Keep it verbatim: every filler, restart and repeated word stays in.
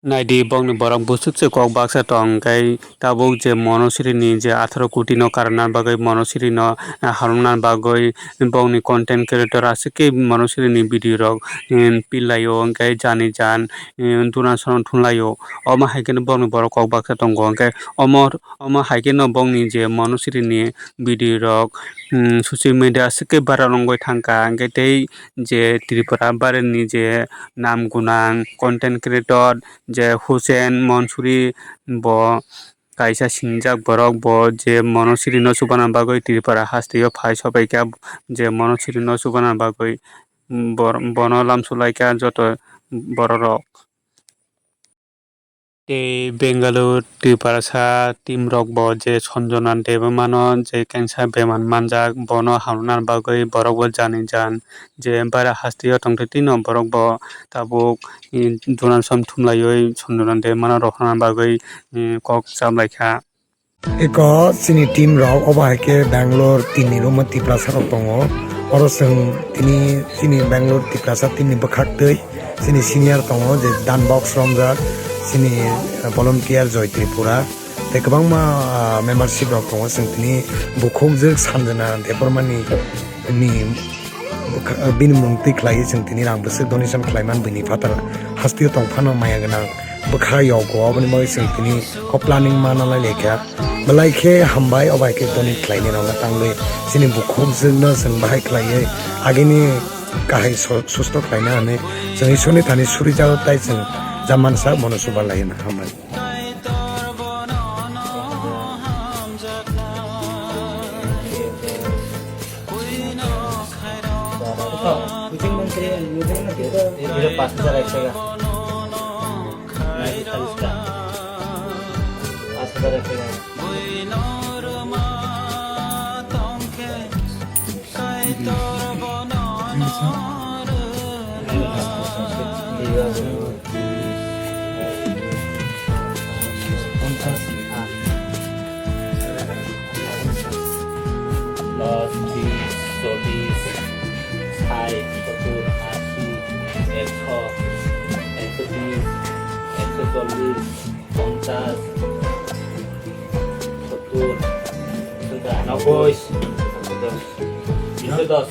Naidi, bokni borok bwswk se kok baksa tong, hwnkhe tabuk je Monosiri ni je atharo koti no karna bagwi, Monosiri no, eh, harwna bagwi bokni content creator aswk khe Monosiri ni video rok, em, pil lai o, hwnkhe jani jan, em, duna sono thum lai o. Omo hai khe no bokni borok kok baksa tongo, hwnkhe omo, omo hai khe no bokni je Monosiri ni video rok, em, social media aswk khe viral wngwi thangkha, hwnkhe tei je Tripura baireni je nam gwnang content creator je Hussein Mansuri, bo kaisa singjak borok, bo je Monosiri no chubana bagwi Tripura hasteo phai sobaikha, je Monosiri no chubana bagwi bor-, bono lamsulaikha joto bororok. Tei Bengaluru Tiprasa team rok bo je Sanjana Debbarma no je cancer bemar manjak, bono hamrwna bagwi borok bo jani jan je bara hasteo tongtwi twi no borok bo tabuk, i, duna som thumlaiwi Sanjana Debbarma no rohorna bagwi, i, kok chablaikha. Eko chini team rok obo hai khe Bangalore team ni room o Tiprasa rok tongo. Oro chwng tini chini Bangalore Tiprasa team ni bwkhak twi chini senior tongo je dan box romjak, chini, eh, volunteer Joy Tripura tei kwbangma, ah, membership rok tongo. Chwng tini bukhukjwk Sanjana Debbarma ni ni bwkha-, bini mung twi khlaiwi chwng tini rang bwswk donation khlaiman bini phatar hasteo tong phano maya gwnang bwkha yogo, oboni bagwi chwng tini o planning ma nalai laikha. Belai khe hambai, obo hai khe donate khlaini rokno tangwi chini bukhukjwkno chwng bahai khlaiwi agini kahai so-, susto khlaina hwnwi chwng Isorni thani surijago, tai chwng jamansa bono chuba laina hambai. Iro পাঁচ হাজার এক টাকা। পাঁচ হাজার এক টাকা। দশ, বিশ, চল্লিশ, ষাট, সত্তর, আশি, একশো, একশো বিশ, একশো চল্লিশ, পঞ্চাশ, সত্তর, নব্বই, একশো দশ।